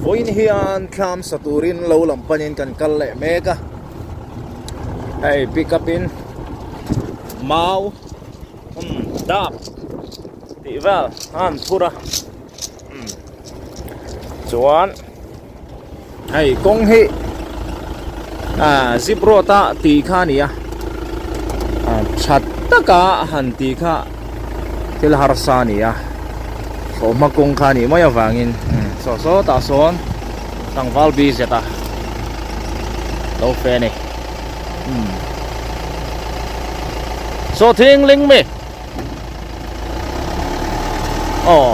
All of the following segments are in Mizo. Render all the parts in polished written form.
Vawiin hian thlam sa turin lo lam panin kan kal leh mek a, hei pick up in mau umm dap tih vel a han phur a umm chuan hei kawng hi ah zip road a tih kha a ni a ah tha taka han tih kha thil harsa a ni a thlawhhma kawng kha a nih mai avangin saw sawtah sawn tlangval bi zet a lo fe a ni umm saw thing ling mi. Aw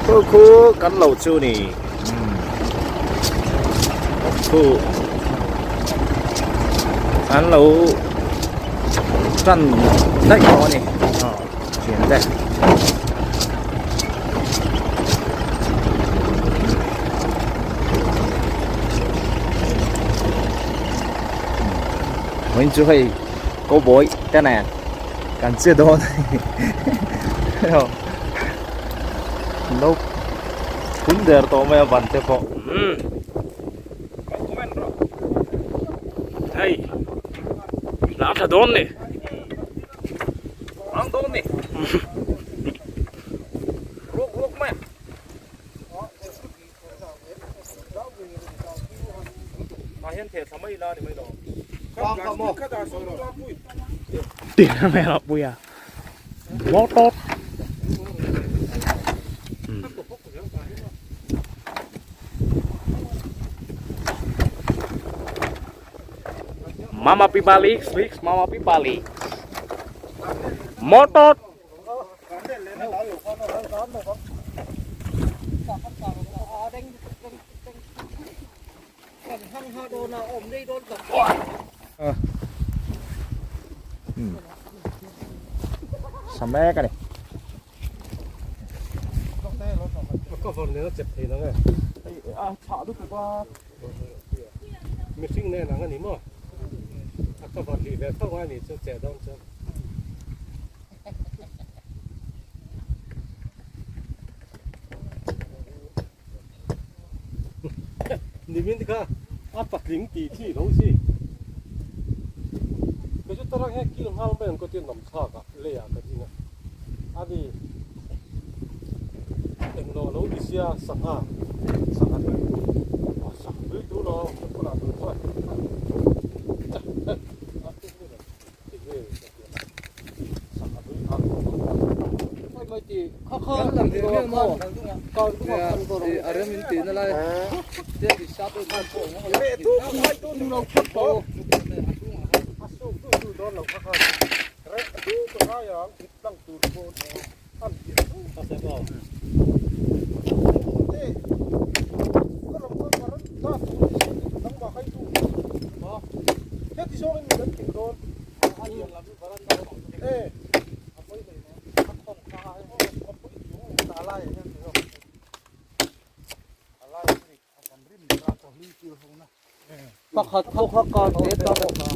Khu khu kan lo chu ni Khu An lo tan daih tawh a ni Thian te. Vawiin chu hei cowboy te nen kan che dawn lo phun der tawh mai a ban te pawh hei lar tha dawn ni ang dawn ni ruak ruak mai a. Tah hian theh thla mai ila ni mai lo. Tin a hmel a pui a. Motor. Mama pi balik, mama pi balik. Motor. Sa mek a ni. Mihring nen ang a ni maw? A cover lih ve tho a ni chu che dawn chuan. Nimin te kha a patling tih chi lo si. Kei chu tarang hian kil nghal mai ang ka tia nawm thlak ah lei ah ka ding a. Ani englo lo ni sia sangha sangha tui sangha tui tur lo bulah tur chuan. Pakhat pawh kha kar te ta bawk a.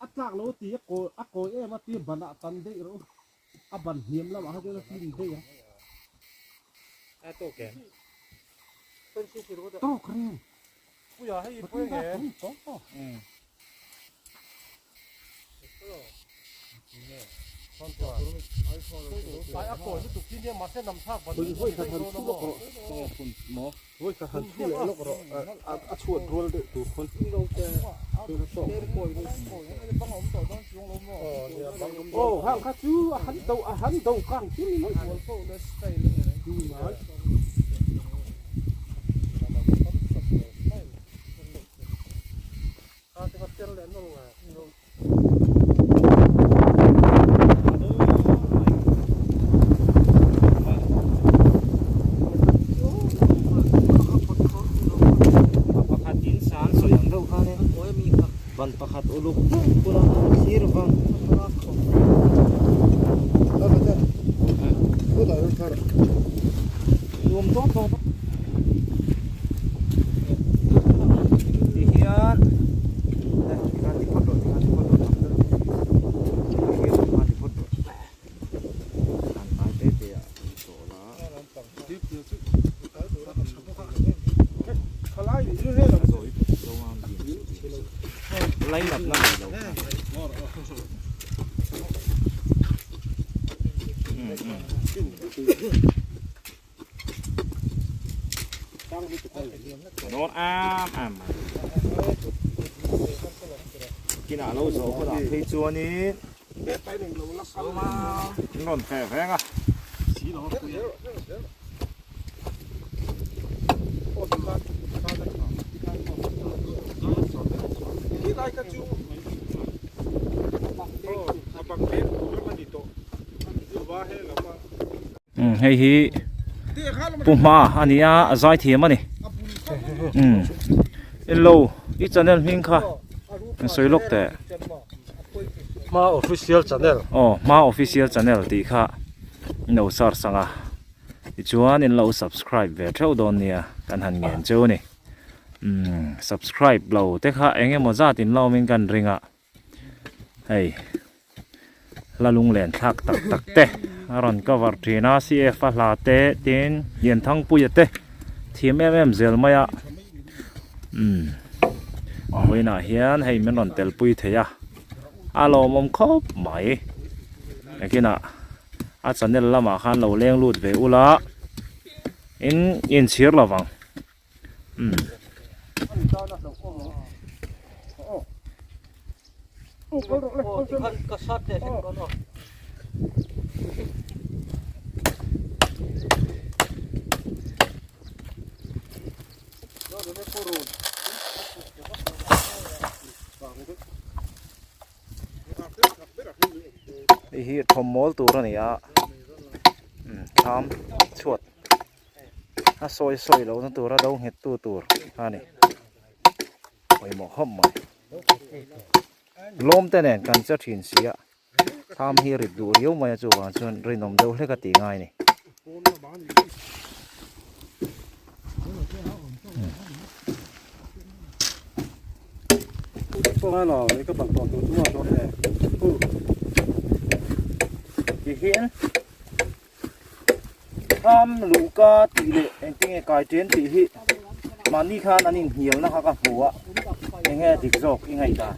A tlak lo ti a kawi a kawi em a ti ban ah tan daih rawh u a ban hniam lamah kha chuan a fin daih a. Tawk reng. Pakhat in san sawi ang deuh khan in ban pakhat uluk deuh bula thlir vang nuam tawk tawk ti hian Dawn am am mai. Kinah lo zawh hunah phei chuanin an rawn feh veng a. Hei hi Pu Hma a ni a a zai thiam a ni umm hello i channel hming kha an sawi lawk teh Hma official channel aw Hma official channel tih kha in lo search ang a tichuan in lo subscribe ve theuh dawn nia kan han ngen cheu a ni umm subscribe lo te kha eng emaw zat in la awmin kan ring a. Hei hla lunglen thlak tak tak te a rawn cover thin a CF a hla te tin Lianthangpuia te thiam em em zel mai a umm vawiinah hian hei min rawn tel pui thei a a lawmawm khawp mai nakinah a channel lamah khan lo leng lut ve ula in inchhir lovang. Umm. Hei hi thawmmawl tur a ni a thlam chhuat. A sawi sawi lohna tura do nghet tu tur a ni pawimawh khawp mai lawm te nen kan che thin si a tham hi rit duh riau mai a chuvang chuan rinawm deuh hlek a tih ngai a ni. Tihian. Tham luhka tih leh engtinge kai ṭen tih hi mahni khan an inhnialna kha ka hmu a, enge dik zawk i ngaihdan?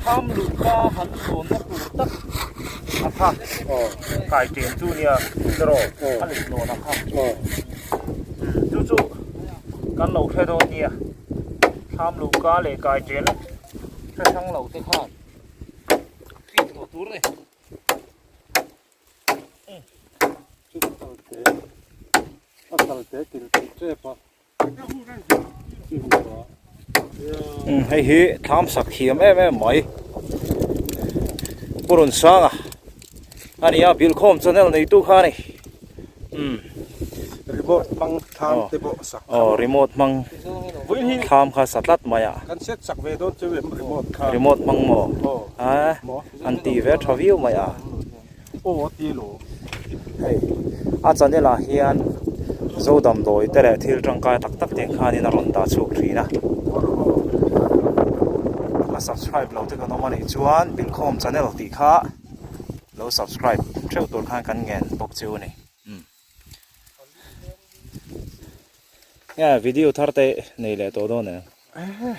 Tham luhka han zawnna tur tak a kha kai ṭen chu nia tiraw a leh lawn a kha chu chu kan lo hre dawn nia tham luhka leh kai ṭen hre hrang lo te khan. Hei hi thlam sak thiam em em mai Pu Runsanga a ni a Bilkhawm channel neitu kha a ni umm Remote hmang thlam te pawh sak aw remote hmang thlam kha sa tlat mai a kan set sak ve dawn chu em remote kha remote hmang maw a an ti ve tha viau mai a aw a ti lo hei a channel ah hian zo damdawi te leh thil tangkai tak tak te khanin a rawn dah chhuak thin a a subscribe lo te kan awm a nih chuan bilkhawm channel tih kha lo subscribe theuh tur khan kan ngen bawk chu a ni. Nge video thar te nei leh tawh dawn em?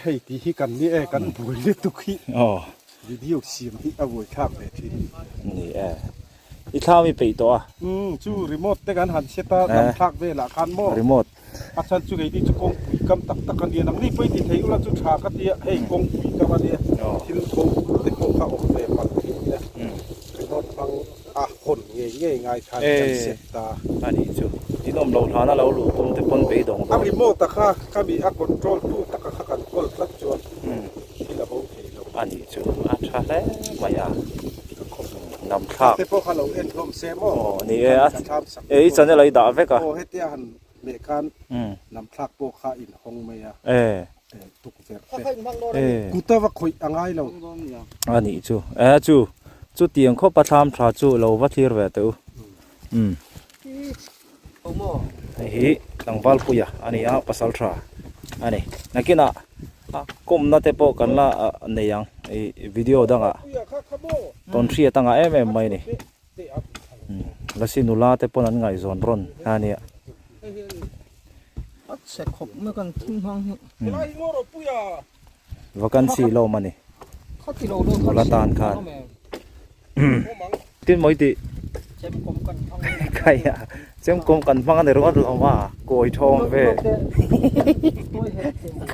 Hei tih hi kan ni e kan buai lutuk hi. Aw. Video siam hi a buai thlak ve thin. Ni e. I thlam i peih tawh a. Umm chu remote te kan han set a lam thlak velah khan maw. Remote. A chhan chu keini chu kawngpui kam tak tak a nia nangni pawh i ti thei ula chu tha ka tia hei kawngpui kam a nia thil bo te pawh kha awm ve palh thin ila remote hmang a hawn ngei ngei ngai khan kan set ta. A nih chu in awm loh hlana lo luh tum te pawn beidawng dawn. A remote a kha ka mi a control tu taka kha kan kawl tlat chuan thil a bo thei lo. A nih chu a tha hle mai a nam thlak. Te pawh kha lo en hlawm se maw. Aw ni e a e i channel a i dah vek a. Aw hetia han leh khan nam thlak pawh kha in hawng mai a. Tukverh te. Kut a va khawih a ngai lo. A nih chu e chu chutiang khawp a thlam tha chu lo va thlir ve teh u. Umm hei hi tlangval puia a ni a pasal tha a ni nakinah a kawmna te pawh kan la nei ang ih video dangah tawn hriat anga em em mai a ni lasi nula te pawn an ngaihzawn rawn a nia. Vacancy lawm a ni nula tan khan. Tin mawi tih Khaia chemkawm kan hmang a ni ringawt lo ma kawi thawng ve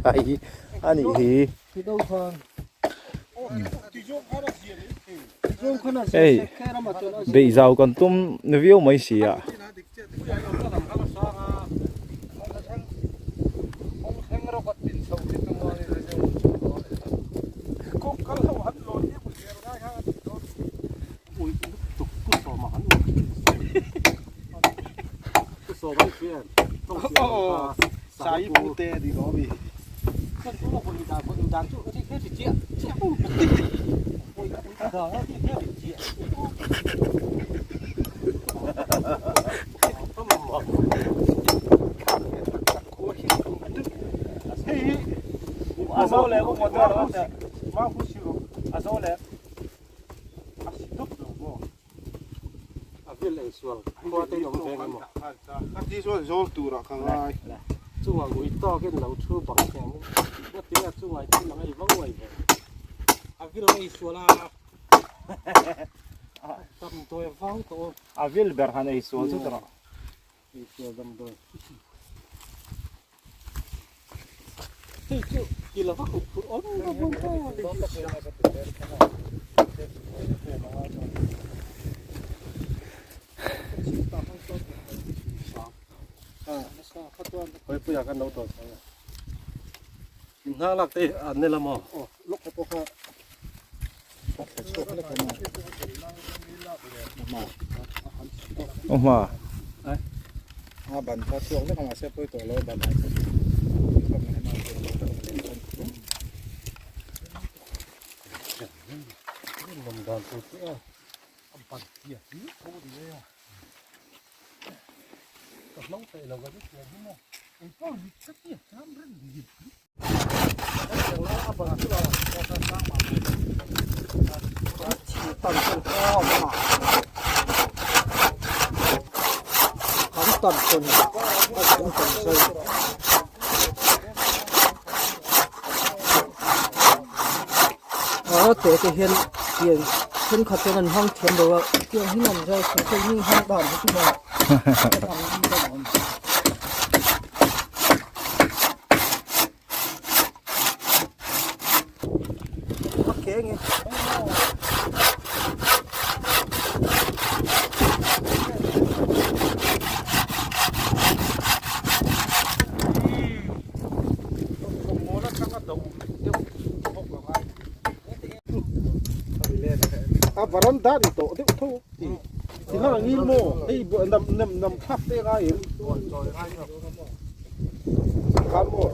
Khai a nih hi Hei beih zau kan tum ni viau mai si a. A vil ber han ei sual chu tawh. Awhma. A ban kha chhuak vek a mahse pawi tawh lo a ban A te te hian tiang thenkhat chuan an hmang thiam lo a tiang hi an zai chho chho hming hmang dan hi chu maw A varanda ni tawh deuh tho ti ti hnar ang ngil maw hei nam nam nam thlak te ngai em khan maw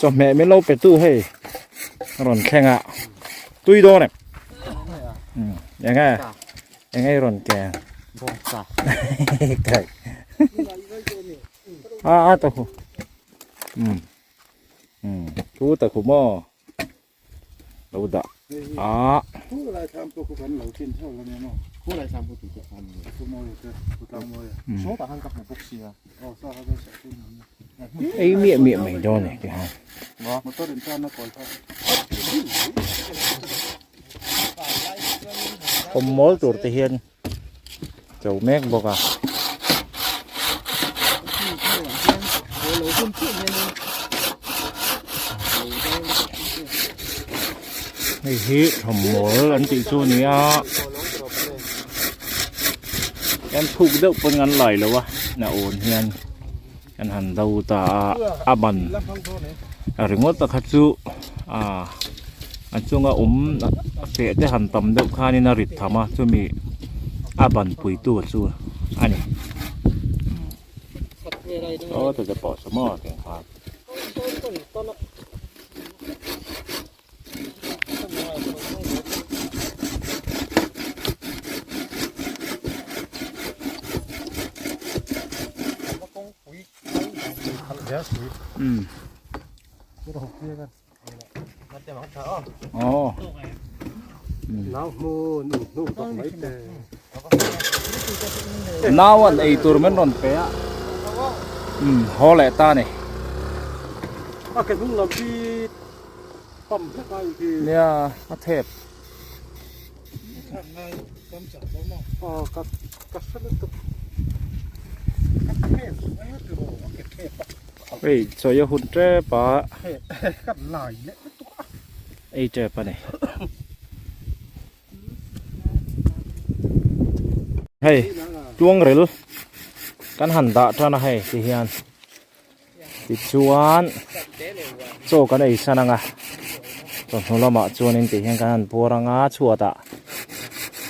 Chawhmeh min lo pe tu hei a rawn thleng a tui dawn em eng nge eng nge i rawn ke a a ta khu um um thu ta khu maw lo dah a ei miah miah mai dawn e ti han awm mawl tur te hian cho mek bawk a. Hei hi thawmmawl an tih chu a ni a an thuk deuh pawn an lai lo a na awn hian an han do ta a a ban ringawt a kha chu ah a chunga awm feh te han tam deuh khanin a rit tham a chumi a ban puitu chu a ni aw te te pawh saw maw tiang khan. Nau an ei tur min rawn pe a haw leh ta ni. Nia a thep. Hei chawi a hun tep a ei tep a ni hei tuangril kan han dah tan a hei ti hian. Tichuan chaw kan ei san ang a chawhnu lamah chuanin tih hian kan han puar ang a chhuatah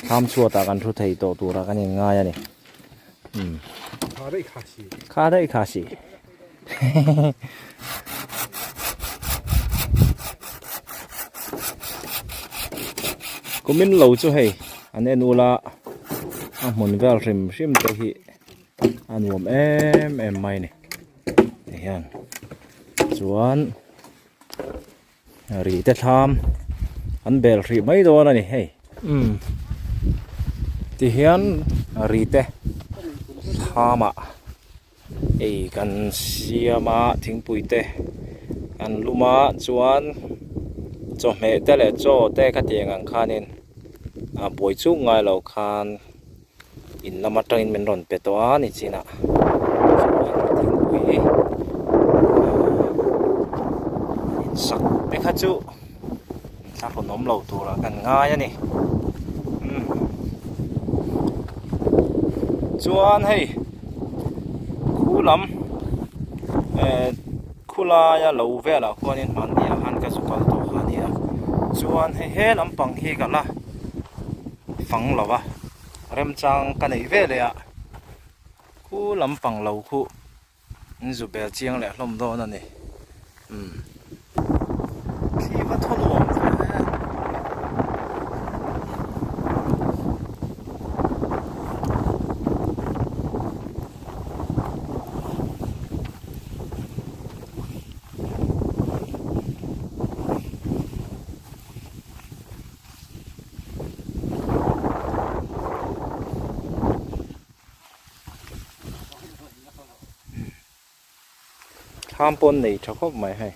tham chhuatah kan thu thei tawh turah kan inngai a ni umm kha daih kha si kumin lo chu hei an en ula a hmun vel hrim hrim te hi. A nuam em em mai a ni ti hian chuan ri te thlam an bel hrih mai dawn a ni hei umm ti hian ri te thlam ah ei kan siam a thingpui te an lum a chuan chawhmeh te leh chaw te khatiang ang khanin a buai chuk ngai lo khan. In lam atangin min rawn pe tawh a ni chinah chuan thingpui in sak te kha chu thlahrun awm lo turah kan ngai a ni umm chuan hei khu lam eh khulaia lo velah khuanin hmanni ah khan ka zu kal tawh kha a ni a chuan hei he lampang hi ka la fang lo va remchang ka neih ve leh a khu lampang lo khu in zu bel chiang leh hlawm dawn a ni umm thli va thaw nuam ve e. Thlam pawn nei tha khawp mai hei.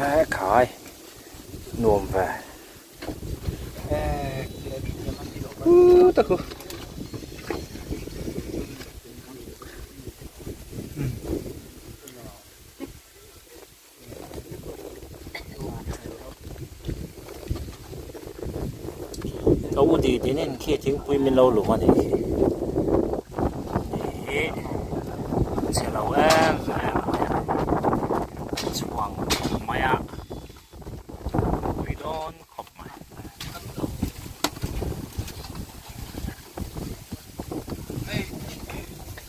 E khai nuam ve. Uu ta khu. Ka u di dinin khi thingpui min lo lum a nih khi. Ih chhe lo em em mai a. Chhuang mai a. Pui dawn khawp mai.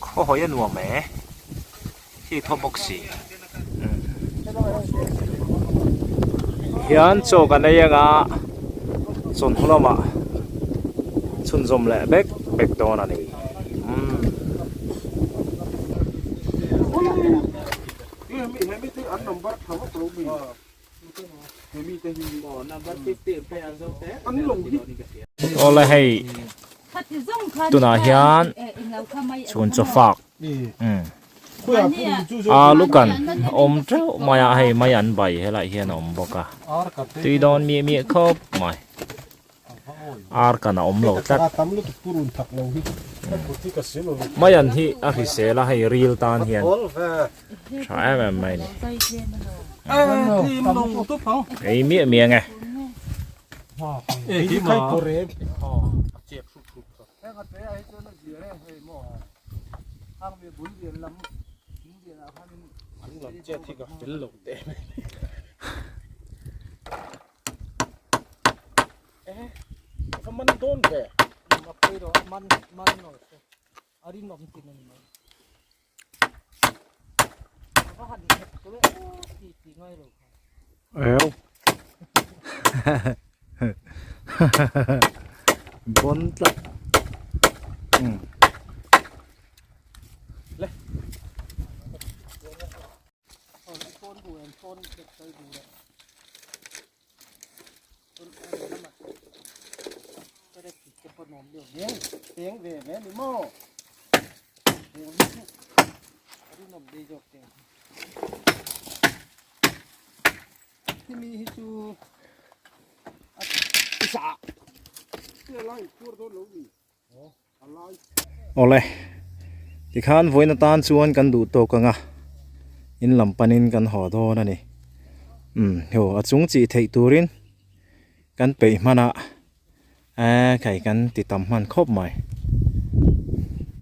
Khaw hawi a nuam e. Khi thaw bawk si. Hian chaw kan ei anga chawhnu lamah chhunzawm leh bek bek dawn a ni. Umm. Awle hei tunah hian chhun chaw fak alu kan awm teuh mai a hei mai an bai helai hian a awm bawk a tui dawn miah miah khawp mai. Ar kan a awm lo tlat. Maian hi a hrisel a hei ril tan hian tha em em mai a ni. Ei miah miah nge. Bon tlat umm. Awle tikhan vawiin atan chuan kan duh tawk ang a in lam panin kan haw dawn a ni umm haw a chung chih theih turin kan peih hman a eee khai kan ti tam hman khawp mai.